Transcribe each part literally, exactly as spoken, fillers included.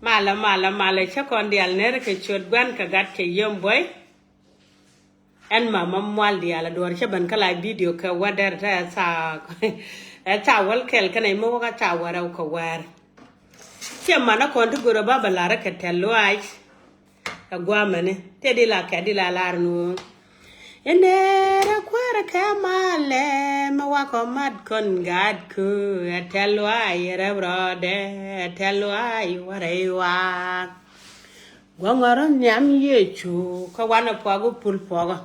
Malɛ, malɛ, malɛ, cä kɔn diaal ner kɛ ciöt gua̱n kɛ gat kɛ yiem buɔy. Ɛn mama mual diaal a duɔr cä ben kä la video kɛ wä der tɛ ɛ tha, ɛ tha wäl kɛl kɛnɛ mi wä kä tha wärɛ kɛ wär. Cɛ manä kɔn ti görä ba bɛ larä kɛ tɛl luaac. Ɛ guamɛni tëë di la kɛ di la lar nu. Inɛ rɛ kuɛɛrɛ kɛ malɛ mɛ wakɔ mat kɔn gaat ku ɛ tɛl luaac rɛ brɔdɛ ɛ tɛl luaac warɛ iwa. Guɔŋɔrɔ nhiam Yecu kä wanɛ puak wi pul puɔkɔ.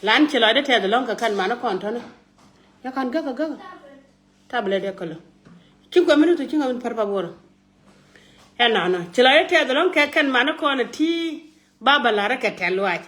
Lan ci lɔcdä tɛth lɔŋ kɛ kɛn manä kɔn tɔnä. Yakan gäkä gäkä. Tablet yɛ kälä. Cin kuɛ minit tu cin ŋa min pär pa buɔrä. Ɛnɔnɔ ci lɔcdä tɛth lɔŋ kɛ kɛn manä kɔn ti ba bä larä kɛ tɛl luac.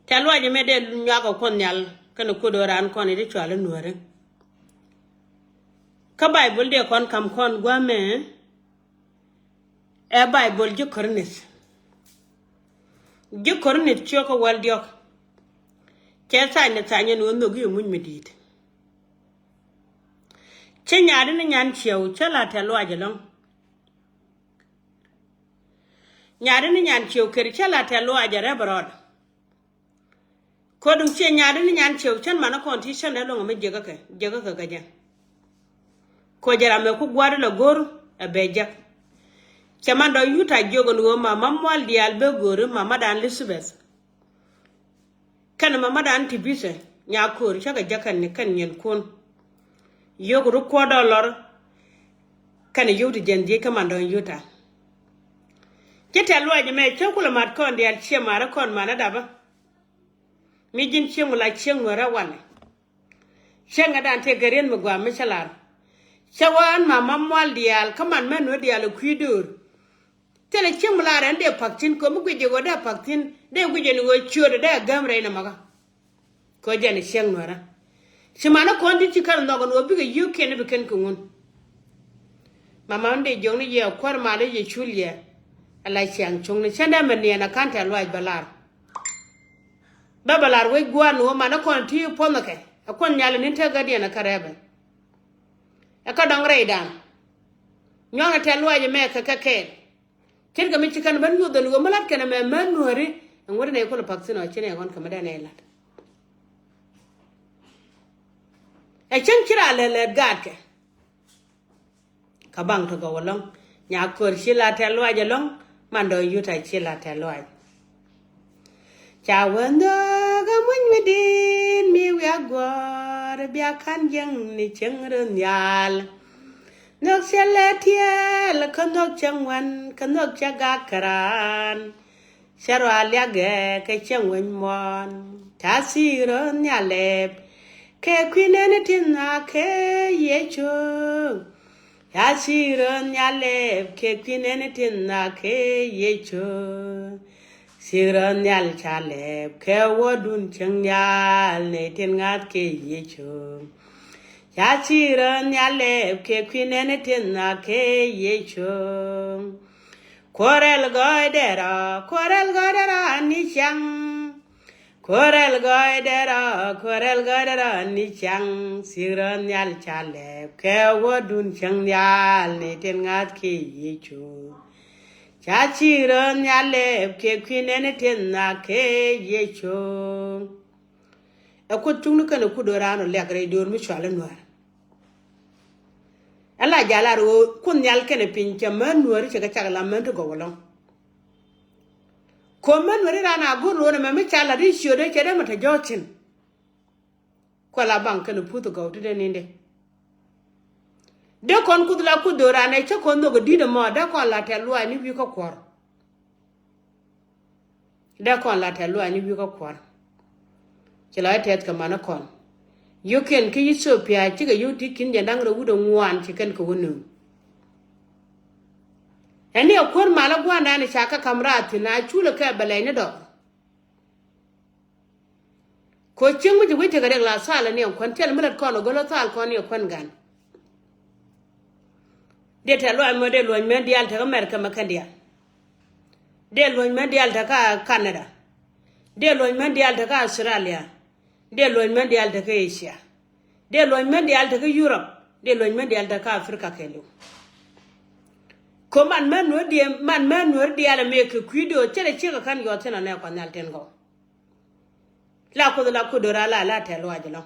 Tɛl luac mɛ dee nyuak ɛ kuɔn nhial kɛn kuot ɣöö raan kɔn i̱ ti cual i̱ nuääri. Kä Baibol dee kɔn ka̱m kɔn gua̱a̱mɛ. Ɛ Baibol ji̱ Korinith. Ji̱ Korinith ciökä wäl diɔ̱k. Cɛ thany ni thany ni wä nhök i̱ muc mi di̱i̱t. Cä nyaatdi ni nyan ciɛw cä la tɛl luac ɛlɔ̱ŋ. Nyaatdi ni nyan ciɛw ker cä la tɛl luac ɛ rɛp rɔɔd. Koduŋ ciɛ nyaatdi ni nyan ciɛw cän manä kɔn ti cän dee luɔ̱ŋ mi jiäkä kɛ jiäkä kɛ kɛ jɛ. Kɔ jɛ ram mɛ ku gua̱a̱ri la go̱r ɛ bɛ jɛk. Cɛ man dɔ̱ yuta jiök ɛn ɣöö mama mual diaal bɛ go̱ri mamadan Elizabeth. Kɛn mamadan ti bithɛ nya ko̱r cä kɛ jɛ kɛn ni kɛn nyin kun. Yio̱k ru kuɔ̱t dɔlɔr. Kɛn yio̱k ti jɛn dhiec kä man dɔ̱ŋ yuta. Ci tɛl luac mɛ cä kulɛ mat kɔn diaal ciɛ marä kɔn manä dapä. Mi ji̱n cieŋ wä la cieŋ nuäärä walɛ. Cieŋ ɛ dan tëë gɛ riet mi gua̱a̱m mi cä lar. Cä wä ɛn mama mual diaal kä man mɛ nuäär diaal ɛ kui̱ döör. Thilɛ cieŋ mi lar ɛn dee pak thi̱n kɛ mi guic jɛ ɣöö dee pak thi̱n dee guic jɛ ni ɣöö ciöötdɛ dee gäm rɛy nɛ makä. Kɛ ɣöö jɛn ɛ cieŋ nuäärä. Ci manä kɔn ti ci kän nhɔk ɛn ɣöö bikɛ yio̱o̱kiɛn ni bi kɛn kɛ ŋun. Mama ɛn dee jiɔkni yɛ kuäär malä yɛ cul yɛ. Ala ciaŋ cuŋni cändɛ mɛ niɛn ɛ ka̱n tɛl luac bä lar. Bä bä lar wec gua̱a̱r ni wä manä kɔn ti puɔ̱nhä kɛ ɛ kuɔn nyal ni te gädiɛn ɛ kä rɛpɛ. Ɛ kä dɔ̱ŋ rɛydan. Nyuaŋ ɛ tɛl luac ɛmɛ kɛ kɛ kɛɛl. Ce̱tkɛ mi ci kɛn män nyuɔth ɛn ɣöö mi la̱t kɛn ɛmɛ män nuääri. Ɛŋu ri nɛy kulɛ pak thi̱n ɔ ci nɛy ɣɔn kɛ mi dee nɛy la̱t. Ɛ cäŋ ci raan lät lät gaatkɛ. Kä baŋ ti gɔw ɛlɔ̱ŋ. Nya ko̱r ci la tɛl luac ɛlɔ̱ŋ. Man dɔ̱ŋ yuta ci la tɛl luac. Ca wä nhök ɛ muny mi di̱i̱t mi wiak guɔ̱ɔ̱r bia ka̱n jiäŋ ni cieŋ röth nhial. Nhök cɛ lɛ tiɛɛl kä nhök cɛ ŋuan kä nhök cɛ gak käraan. Cɛ rɔ a liak ɛ kɛ cieŋ wec muɔ̱ɔ̱n. Ca thi̱i̱ röth nhial lɛp kɛ kui̱ nɛni tin a kɛ Yecu. Ca thi̱i̱ röth nhial lɛp kɛ kui̱ nɛni tin a kɛ Yecu. Thi̱i̱ röth nhial ca lɛp kɛ wädun cieŋ nhial ni tin ŋa̱th kɛ Yecu. Ca thi̱i̱ röth nhial lɛp kɛ kui̱ nɛni tin a kɛ Yecu. Kuɔrɛl gɔɔydɛ rɔ, kuɔrɛl gɔɔydɛ rɔ ni cäŋ. Kuɔrɛl gɔɔydɛ rɔ, kuɔrɛl gɔɔydɛ rɔ ni cäŋ. Thi̱i̱ röth nhial ca lɛp kɛ wädun cieŋ nhial ni tin ŋa̱th kɛ Yecu. Ca thi̱i̱ röth nhial lɛp kɛ kui̱ nɛni tin a kɛ Yecu. Ɛ kuoth cuŋni kɛn ɛ kuoth do̱ran ɔ liak rɛy döör mi cual i̱ nuäär. Ɛn la jalar ɣöö kuoth nhial kɛnɛ piny cɛ män nuääri cɛ kɛ cak la män ti gɔw ɛlɔ̱ŋ. Ko̱ män nuääri ran a go̱r luɔ̱n ɛmɛ mi ca lat i̱ ciötdɛ cɛ dee mɛ te jɔ̱ɔ̱c thi̱n. Kuɛ la baŋ kɛnɛ puth gɔw ti dee nindɛ. Dee kɔn kuoth la kuoth do̱ran ɛ cä kɔn nhök ɛ di̱t ɛmɔ dee kɔn la tɛl luaac ni wi̱i̱ kä kuɔ̱r. Dee kɔn la tɛth luaany ni wi̱i̱ kä kuɔ̱r. Ci la tɛth kɛ manä kɔn. Yio̱kiɛn kä Ithiopia cikɛ yio̱k ti ki̱n jɛ da̱ŋ rɛw wi̱cdɛ ŋuan ci kɛn kɛ wä nööŋ. Ɛn ni ɛ kuäär malä gua̱a̱ndan ca kä ka̱m raar thi̱n a culɛ kɛ bɛ lɛy ni dɔɔr. Ko cieŋ mi ci wi̱c tekɛ riɛk la thal ni ɛn kuän thil mi lät kɔn ɛ gɔl ɛ thal kɔn ni ɛ kuän gan. Dee tɛth luaany mɔ dee luɔ̱ny män diaal tekä America mɛ kɛn diaal. Dee luɔ̱ny män diaal tekä Canada. Dee luɔ̱ny män diaal tekä Australia. Dee luɔ̱ny män diaal tekä Asia. Dee luɔ̱ny män diaal tekä Europe. Dee luɔ̱ny män diaal te kä Africa kɛɛliw. Ko man män nuɔ̱ɔ̱r diɛm, man män nuɔ̱ɔ̱r diaal ɛ mëë kɛ kui̱ do̱o̱ cɛ lɛ ciek ɛ kän yɔɔth thi̱n ɛ nɛ Kuɔth Nhial tin gɔw. La Kuoth la Kuoth do̱ra la la tɛl luaac ɛlɔ̱ŋ.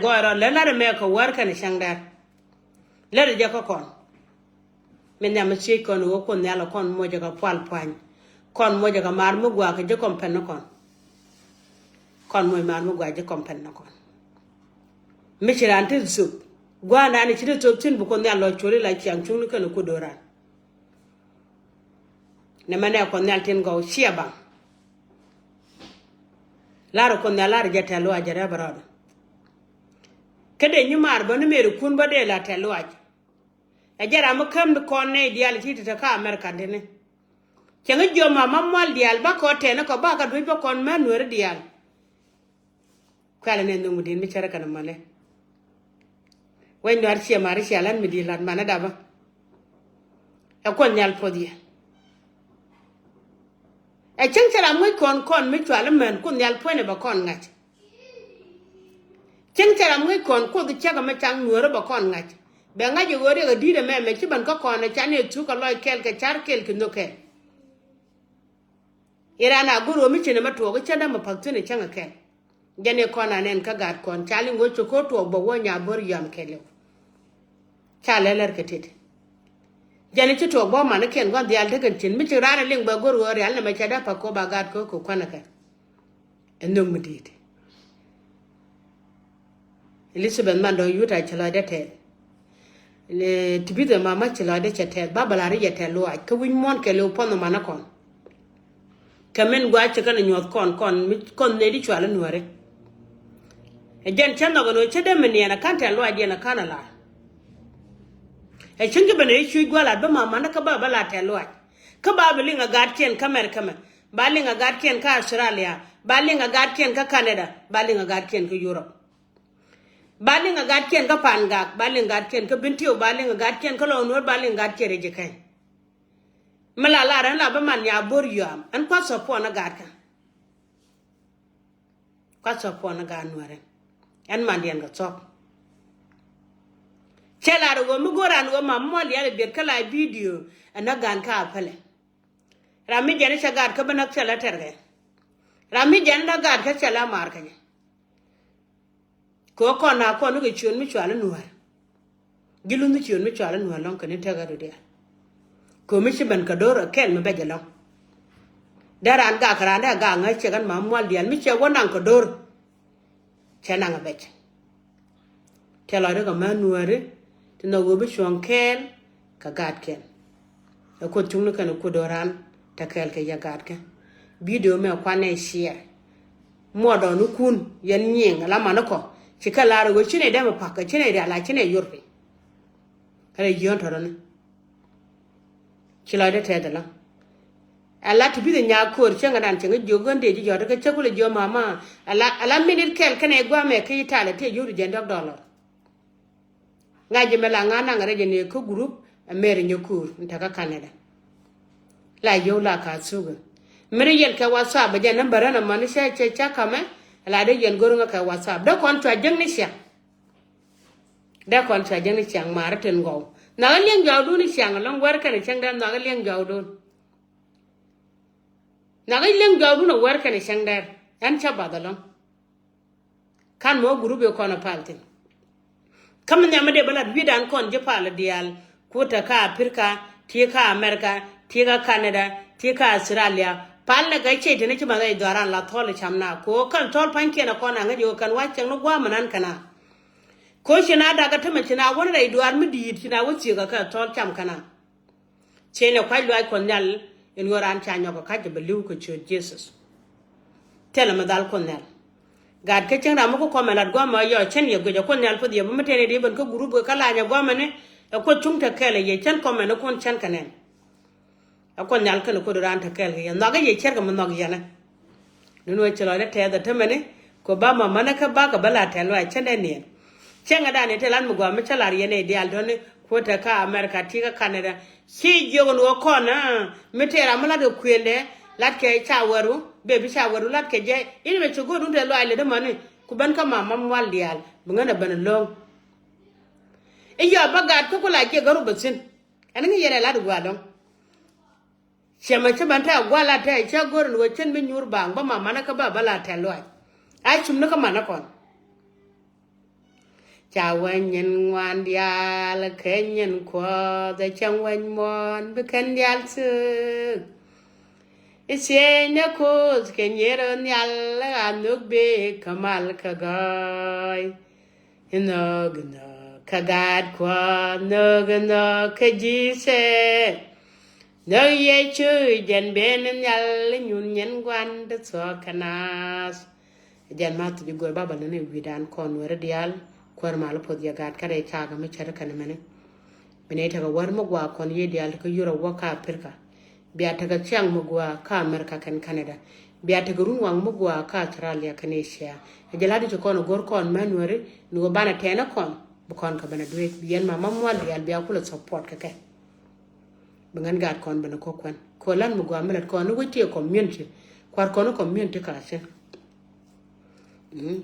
Gɔɔy rɔ lät lat ɛmɛ kɛ wäär kɛnɛ cäŋ dɛr. Lät ɛ jɛ kä kɔn. Min nhiam mi thiec kɔn ɣöö Kuoth Nhial ɛ kɔn mocɛ kɛ pual puany. Kɔn mocɛ kɛ maar mi gua̱a̱k kɛ ji̱ kɔn pɛn ni kɔn. Kɔn moc maar mi gua̱a̱k ji̱ kɔn pɛn ni kɔn. Mi ci raan ti thop gua̱a̱ndan ci ti thop thi̱n bi Kuoth Nhial lɔ cuɔli la ciaŋ cuŋni kɛnɛ Kuoth do̱ran. Nɛ mɛ nɛ Kuɔth Nhial tin gɔw ciɛ baŋ. Lar Kuoth Nhial lar jɛ tɛl luac jɛ rɛp rɔɔdɛ. Kä dee nyi maar bä ni mëëri kun bä dee la tɛl luac. Ɛ jɛ ram mi käm di kɔn nɛy diaal ti ti te kä America tini. Cɛ ŋä jiɔm ma ma mual diaal ba kɔ tɛn kɔ ba ka duec ba kɔn mɛ nueri diaal. Kuɛl ni nhuŋ mi di̱t mi cärä kɛn mali. Wec nuar ciɛ mari ciɛ lan mi di̱t lat mani dapä. Ɛ Kuoth Nhial puɔth yɛ. Ɛ cäŋ cɛ ram ŋäc kɔn kɔn mi cual mɛn Kuoth Nhial puɔ̱nydɛ bɛ kɔn ŋa̱c. Cäŋ cɛ ram ŋäc kɔn Kuoth cäkä mi caŋ nuäärä bɛ kɔn ŋa̱c. Bɛ ŋa̱c ɛ ɣöö riɛk ɛ di̱t ɛmɛ mɛ ci ben kä kɔn ɛ ca ni thuk kɛ lɔc kɛl kɛ car kɛl kɛ nhök kɛl. Iran a go̱r ɣöö mi cin ɛmɛ tuɔɔk i̱ cändä mi pa̱k thi̱n ɛ cäŋ ɛ kɛl. Jɛn i̱ kɔn anɛn kä gat kɔn ca liŋ ɣöö ci ko̱r tuɔɔk bä wä nya bo̱r yɔam kɛl i̱. Ca lɛl lɛr kɛ tit. Jɛn i̱ ci tuɔɔk bä man ikiɛn gua̱n dhial tekɛn cin mi ci raan ɛ liŋ bä go̱r ɣöö rial nɛmɛ cɛ dee pa̱k ko̱ ba gat ko̱ kɛ kuän ɛ kɛ. Ɛ nhök mi di̱i̱t. Elizabeth Mandɔŋ Yut a ci lɔcdɛ tɛth. Ti bithɛ mama ci lɔcdɛ cɛ tɛth ba bɛ la ri yɛ tɛth luaac kä wi̱c muɔ̱ɔ̱n kɛ liw puɔ̱nh ɛ man ɛ kɔn. Kɛ min gua̱a̱c ci kɛn ɛ nyuɔ̱th kɔn kɔn mi kɔn nɛy di cual ɛ nuääri. Ɛ jɛn cä nhɔk ɛn ɣöö cä dee mi niɛn ɛ ka̱n tɛth luaacdiɛn ɛ ka̱n ɛ la. Ɛ cäŋ ci ben ɛ cuc gua̱a̱th lat bä mama ni kä ba bä la tɛth luaac. Kä ba bi liŋ ɛ gaatkiɛn kä Mɛrkɛ mɛ, ba liŋ ɛ gaatkiɛn kä Australia, ba liŋ ɛ gaatkiɛn kä Canada, ba liŋ ɛ gaatkiɛn kä Europe. Ba liŋ ɛ gaatkiɛn kä Pangak, ba liŋ gaatkiɛn kä Bentiu, ba liŋ ɛ gaatkiɛn kä Lɔw Nuɔ̱ɔ̱r, ba liŋ gaatkiɛn rɛy ji̱ kɛny. Mi la lar ɛn la bä man nya bo̱r yɔam ɛn kua̱th thɔp puɔn ɛ gaatkä. Kua̱th thɔp puɔn ɛ gaat nuäärɛ ɛn mandiɛn kɛ thɔp. Cɛ lar ɛ ɣöö mi go̱o̱r an ɣöö mam muɔl yal ɛ biɛt kä la bidio ɛn ɛ gaan kä a pälɛ. Ram mi jɛn i̱ cɛ gaat kä bi näk cɛ lä tɛrkɛ. Ram mi jɛn i̱ näk gaat kä cɛ lä maar kɛ jɛ. Kɛ ɣöö kɔn na kɔn ni kɛ ciöön mi cual i̱ nuäär. Ji̱ lunh ni ciöön mi cual i̱ nuäär lɔ̱ŋ kɛ ni tɛk ɣä dɔ̱diɛn. Kɛ ɣöö mi ci ben kɛ do̱r ɛ kɛl mi bɛc ɛlɔ̱ŋ. Dee raan gak kɛ raan dee gak ŋäc ciɛ kɛn ma mual diaal mi ciɛ wä naŋ kɛ do̱r. Cɛ naŋ ɛ bɛc. Cɛ lɔcdä kɛ män nuääri ti nhɔk ɣöö bi cuɔ̱ŋ kɛɛl kɛ gaatkiɛn. Ɛ Kuoth cuŋni kɛn ɛ Kuoth do̱ran te kɛɛl kɛ yɛ gaatkä. Bidio mɛ kuanɛ ciɛɛr. Muɔdɔɔnikun yɛn nyiŋ ala manikɔ ci kɛ lar ɛ ɣöö ci nɛy dee mi pa̱k kɛ ci nɛy rial a ci nɛy yor piny. Kɛnɛ yiön tɔ̱tɔ̱ni. Ci lɔcdä tɛth ɛlɔ̱ŋ. Ala ti bi̱th ɛ nyaak ko̱r cäŋɛ dan cäŋɛ jiök ɣän dee ji̱ jɔ̱ɔ̱t kä cä kulɛ jiök mama. Ala, ala minit kɛl kɛnɛ gua̱a̱mɛ kä Itali ti ɛ yio̱w ti jɛn diɔ̱k dɔlɔr. Ŋa̱c jɛ mɛ la ŋa̱ naŋ rɛc jɛ ni kä gurup ɛ mɛr nyɛ kuur in te kä Canada. La yio̱w la ka thukä. Mɛr yɛn kɛ WhatsApp ɛ jɛ nambär ɛn ɛmɔni cɛ cɛ cä kamɛ. Ala dee yɛn go̱r ŋä kɛ WhatsApp dee kɔn cua jäŋ ni ciaŋ. Dee kɔn cua jäŋ ni ciaŋ maari tin gɔw. Nhɔakä liɛŋ jɔwdun ni ciaŋ ɛlɔ̱ŋ wɛr kɛnɛ cäŋ dee nhɔakä liɛŋ jɔwdun. Nhɔakä liɛŋ jɔwdun ɛ wɛr kɛnɛ cäŋ dee ɛn cä bath ɛlɔ̱ŋ. Kan mɔ gurup i̱ kɔn ɛ pal thi̱n. Kä mi nhiam mi dee bä lat wi̱dan kɔn ji̱ pal diaal. Kuoth te kä Aprika, ti kä Amerika, ti kä Canada, ti kä Australia. Pal nɛ gɛc cɛ teni ci math ɛ dhɔran la thɔl i̱ cam na ko kɛn thɔl pa̱nykiɛn ɛ kɔn aŋä jɛ kɛn wa̱c cɛŋ ni gua̱a̱m ɛnan kɛn a. Ko ci na dakä tämɛ ci na wän rɛy duaar mi di̱i̱t ci na wä thiekä kɛ thɔl cam kɛn a. Ciey nɛ kua̱c luaac Kuɔth Nhial in ɣöö raan ca nyɔk kɛ ka̱c kɛ bɛ li̱w kɛ ciöt Jesus. Thilɛ mi dhal Kuoth Nhial. Gaat kä cieŋ ram mi kä kɔmɛ lat gua̱a̱mɛ yɔ cin yɛ guic ɛ Kuoth Nhial puɔth yɛ bä mi tëë ni di ben kä gurup kɛ kä lany ɛ gua̱a̱mɛ ni ɛ Kuoth cuŋ te kɛɛl ɛ yɛ cin kɔmɛ ni kun cin kɛ nɛn. Ɛ Kuoth Nhial kɛn ɛ Kuoth raan te kɛɛl kɛ yɛ nhɔakä yɛ ciɛr kɛ mi nhɔk yɛn ɛ. Dun wee ci lɔcdä tɛth ɛ tämɛni kɛ ba ma mänä kä bakɛ bä la tɛth luaac cändɛ niɛn. Cäŋɛ dan i̱ te lat mi gua̱a̱ mi cä lar yɛn i̱ diaal tɔ̱ni kuo̱tɛ kä America ti kä Canada. Ci jiök ni wä kɔn mi tëë ram mi latkɛ kuëndɛ latkɛ ca wɛru bebi ca wɛru latkɛ jɛ in mɛ ci go̱o̱dun te luaac lɛ dämäni ku ben kä ma ma mual diaal bi ŋän ɛ ben lo̱ŋ. I̱ yɔp bä gat kä ku la jiɛk ɣä rubä thi̱n. Ɛn ŋi̱ yɛn ɛ lat gua̱a̱ dɔ̱ŋ. Ciɛ mɛ cä ban tɛ a gua̱a̱ la tɛ cä go̱r ɛn ɣöö cän bi nyuur baaŋ bä ma manä kä bä bä la tɛl luaac. A cum ni kä manä kɔn. Ca wä nyin ŋuan diaal kɛ nyin kuɔth ɛ cäŋ wä muɔ̱ɔ̱n bi kɛn diaal thik. I̱ thiec ni kuth kɛ nyier ɣä nhial ɣä nhök bi kä mal kä gɔɔy. Inhök inhök kä gaat kuɔth, inhök inhök kä ji̱ sɛ. Nhök Yecu jɛn ben nhial inyun nyɛn gua̱n ti thuɔ̱k kɛ naath. Jɛn ma thi̱n ji̱ go̱r baba lä ni wi̱dan kɔn weri diaal. Kuäär mal puɔth yɛ gaat kä rɛy cakɛ mi cär kɛn mɛni. Bi nɛy tekɛ wär mi gua kɔn yiëë diaal ti kä Yurop wä kä Aprika. Bia tekɛ thiaŋ mi gua kä Amerika kɛn Canada. Bia tekɛ run waŋ mi gua kä Australia kɛn Asia. Ɛ jɛ la̱t i̱ ci kɔn ɛ go̱r kɔn män weri ni wä banɛ tɛnɛ kɔn bi kɔn kɛ bɛnɛ dueec bi yɛn ma ma mual diaal bia kulɛ support kɛ kɛ. Bi ŋän gaat kɔn bɛnɛ kɔ kuɛn kɛ ɔ la̱t mi gua mi lät kɔn ni wec ti ɛ community. Kua̱r kɔn ni community ka thi̱n.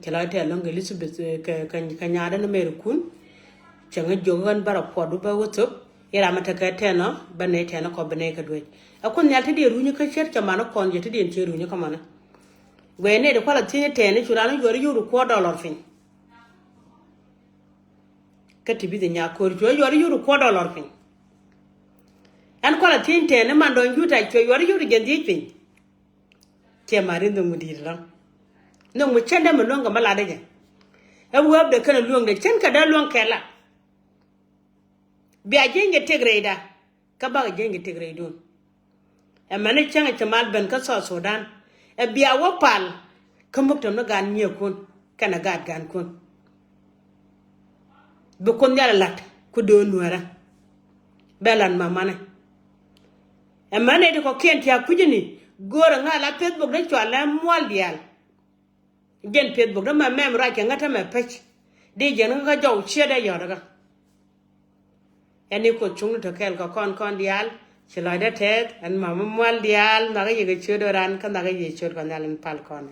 Cɛ la tɛn lɔ̱ŋ Elizabeth kɛ nyaadä ni Mary kun. Cɛ ŋä jiök ɣän bä rɔ puɔt wä bä wä thop. I̱ ram mi tekɛ tɛn ɔ bä nɛy tɛn ɔ kɔ bi nɛy kɛ duec. Ɛ kun nhial te diɛn runyä kä ciet cɛ man ɔ kɔn jɛ te diɛn ciet runyä kä manä. Guɛy nɛy ti kualɛ thieny tɛn i̱ cu ran i̱ yuɔr i̱ yio̱w di kuɔɔr dɔlɔr piny. Kä ti bi thi nyaak ko̱r cuɛ yuɔr i̱ yio̱w di kuɔɔr dɔlɔr piny. Ɛn kualɛ thieny tɛn i̱ man dɔ̱ŋ juut a cuɛ yuɔr i̱ yio̱w di jɛn dhiec piny. Ciɛ mari nhök mi di̱i̱t rɔ̱ŋ. Nhök mi cändä mi luäŋ kɛ mi latdä jɛ. Ɛ wääpdɛ kɛnɛ luäŋdɛ cän kɛ dee luäŋ kɛ lat. Bia jieny kɛ tëk rɛyda. Kä bakɛ jieny kɛ tëk rɛydun. Ɛ mɛni cäŋ ɛ cɛ mal ben kä South Sudan. Ɛ bia wä pal. Kä muk tɛm ni gan nyiëëkun kɛnɛ gat gankun. Bi kun nhial ɛ lat ku do̱o̱n nuäärä. Bɛ lat mamanɛ. Ɛ män nɛy ti kɔ̱kiɛn ti a kui̱cäni go̱o̱rä ŋa̱ la Facebook dee cɔal ɛ mual diaal. Jɛn Facebook dee mɛ mɛm ruac kɛ ŋätä mɛ pec. Di jɛn kä jɔw ciet dee yɔt kä. Ɛn ni Kuoth cuŋni tɔ kɛɛl kɛ kɔn kɔn diaal. Ci lɔcdä tɛth ɛn mamanɛ mual diaal, nhɔakä yɛ kɛ ciöt ran kä nhɔakä yɛ ciöt kɔn nhial in pal kɔn.